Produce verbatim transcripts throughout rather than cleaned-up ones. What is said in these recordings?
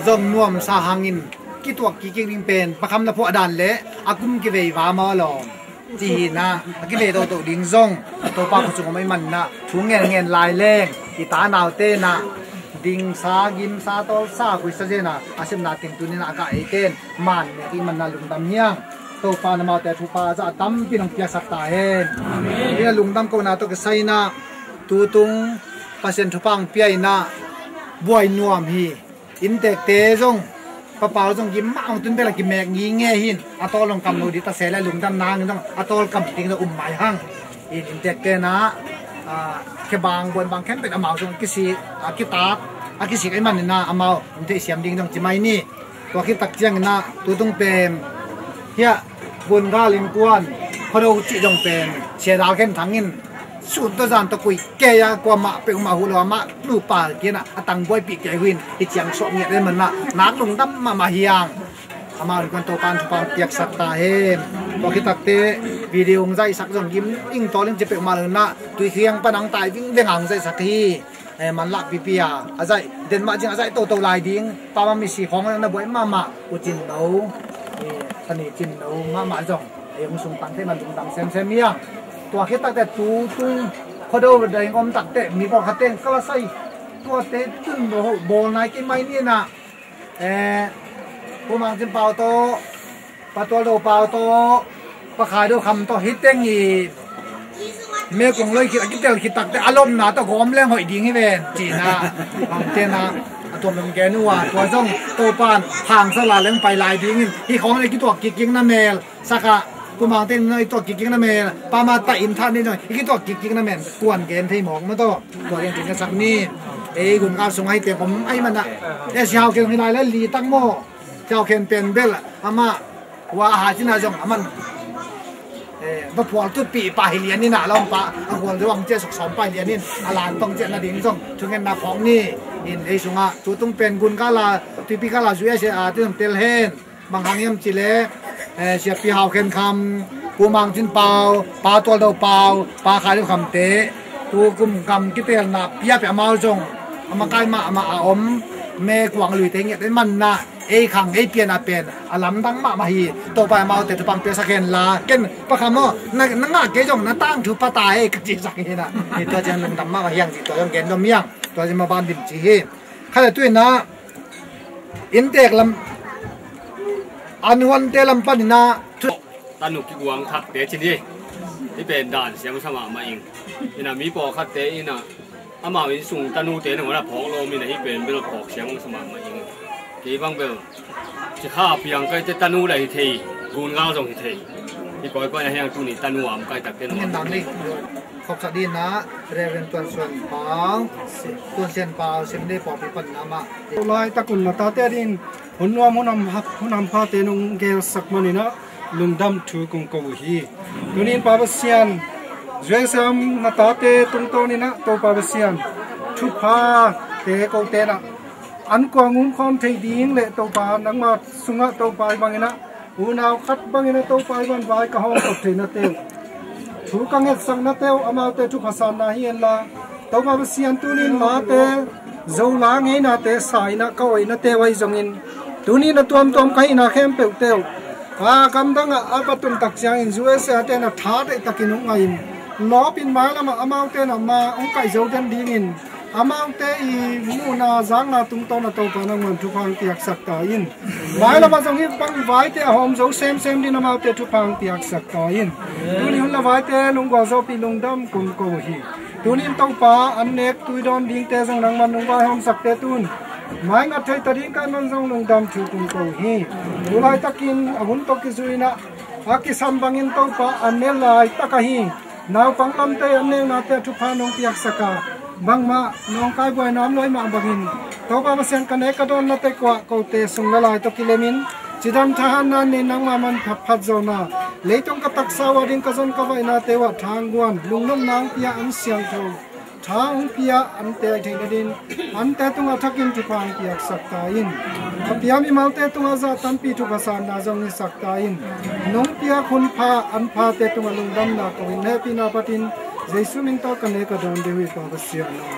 Zong nuamsa hangin kituak kikik ding pen pakham na phuah dan le a kum kivei va maw lawm. Ci hi na, a kivei toto ding zong Topa khut sung om a i manna thu ngen ngen lai leng i ta naute na dingsa gimsa tawlsa kuisa zena a sepna teng tunin a ka eiten man mek i manna lungdam hiang. Topa na maute thupha za tampi nong piaksak ta hen. Ina lungdam kona tawh kisai na tutung Pasian thupha ang pia ina buai nuam hi. Inntekte zong papau zong gim mah ang tun bela kimek ngi nge hin a tawl long kam lo di ta se le lungdam nang zong a tawl kam ding zong um mai hang. In inntekte na a kebang buan bang khempet amau zong kisi a kitat a kisik a i manina amau um thei siam ding zong ci mai ni. Tua khit tak ciangin ah tutung pen hiah gun gal innkuan khuado cih zong pen Sia Dal Khen Thang in sun tawh zan tawh kui kei a kuamah peuhmah huh lo amah nupa kian ah a tangbuaipi kei uh in hi ciang suah ngiat ei manah nak lungdam mahmah hiang. Amah innkuan Topan thupha piaksak ta hen. Tua khit takte video hong zaihsak zong gim ing tawl in ci peuhmah lo inah tuikhiang pan ang tai vingveng a hong zaihsak hi. Eh, manlak pipi a a zaih den mah cing a zaih toto lai ding pama misi khawng na buai mahmah U Cin Lo, eh, Sani Cin Lo mahmah zong ei hong sung tangte man lungdam semsem hiang. Tua khit takte tutung khuado ding om takte mi pawlkhatte in ka la sai tuate tun bawl nai kei mai ni inah. Eh, Pu Mang Cin Pau tawh, Pa Tual Do Pau tawh, Pa Khai Do Kham tawh, hi teng i mekung loi khit a kitel khit takte a lomna tawh gawm leng hoih ding hi ven. Cina, bangtena a tuam lam gen uh a, tua zong Topan hangsa la leng pai lai dingin hi khawng le kituak kikik na mel. Saka Pu Mang Cin Pau i tuak kikik na mel, pama ta in than ni zong i kituak kikik na mel tuan gen thei mawk maw taw. Tua gen thei na sak ni. Ei gun kal sung ahi te kom ahi manah. Eh, Sia Hau Khen hi lai le li tak maw. Sia Hau Khen pen bel amah wa a ha cina zong aman, eh, va phual tutpih pa hi lian inah lawmpa a hual zong cia sok sawm pa hi lian in a lan tong ciah nading zong thungetna phawk ni. In ei sungah tutung pen gun kala tuipi kala zui a sia a ti zong tel hen. Bang hang hiam cileh, eh, Siapi Hau Khen Kham, Pu Mang Cin Pau, Pa Tual Do Pau, Pa Khai Do Khamte, tu kum kam kitelna piapia amau zong a makai mahmah a om, me kuang luite ngiat ei manna ei khang ei piana pen a lamdang mahmah hi. Topa amaute thupha piaksak hen la ken Pa Kham aw, na, na ngah kei zong na tangthu pata ei ka cisak hi na. Hi tua ciang lungdam mahmah hiang ci tua zong gen dom hiang. Tua ciang maban dim ci hi. Khat a tuinah inntek lam an huante lam paninah thu tanu kiguang thakte cin hi. Hi pen dan siam sa mahmah ing. Inah mi pawlkhatte inah amau inn sung tanute nangawn a phawk lawm inah hi pen bel phawk siam sa mahmah ing. Kei bang bel ci kha piang kaite tanu le hi thei, gun ngal zong hi thei. Hi kawikawi na hiang tuni tanu am kai takte nang. Khawksa dinah Reverend Tuan Suan Pau, Tuan Sian Pau, Seminary pawlpi pan amah. Laitak un na tate din hun nuam hun hampha, hun hamphate nong gelsak maninah lungdam thu kong ko uh hi. Tunin Pa Pasian, zuaisam na tate tungtawninah Topa Pasian thuphate kotenah an kuang umkhawm thei ding le Topa nangma sungah Topa i banginah unau khat bangin a Topa i van vai ka hawm kop thei na teu, thu ka ngetsak na teu, amaute thupha sanna hi en la. Topa Pasian tunin late Zola ngeinate sa inah ka oih na teu ahi zongin tunin a tuamtuam ka hihna khempeuh teu A gamdang ah a va tun tak ciangin U S A te'n a tha deihtakin hong ngah in, lawpin mailam ah amaute in a ma hong kaih zo den dingin amaute i muhna zakna tungtawn a Topa nangman thupha hong piaksak ta in. Mailam ah zong hih bang vaite a hawm zo semsem dingin amaute thupha hong piaksak ta in. Tuni hun la vaite lunggulh zawpi lungdam kong ko hi. Tuni in Topa an nek tui dawn dingte zong nangman hong vaihawmsakte tun maingat thei ta ding ka hih man zong lungdam thu kong ko hi. Tu laitakin a hun tawh kizui in ah a kisam bangin Topa an ne laitak ahi naupang lamte an neknate thupha nong piaksak a, bangmah nawngkai buaina om lo ahih mah bangin Topa Pasian ka nek ka dawnna teng uah kote sung le lai tawh kilemin cidam thahatna nei nangma manpha phatzawhna, leitung ka taksa uh a ding ka zon ka vaihnate uah thangguan lungnopna hong pia, an siangtho tha hong pia, ante a theihna dingin ante tungah thakin thupha hong piaksak ta in. A pia mimalte tungah zah tampi thupha sanna zong hisak ta in. Nong piak hun pha an phate tungah lungdamna ko in, hehpihna phatin Jesu min tawh ka nek ka dawn ding uh hi Pa Pasian aw.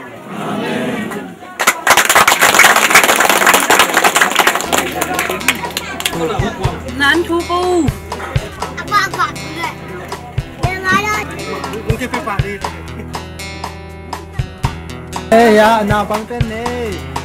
Nan thu ko. Ei, ya, naupang ten nei.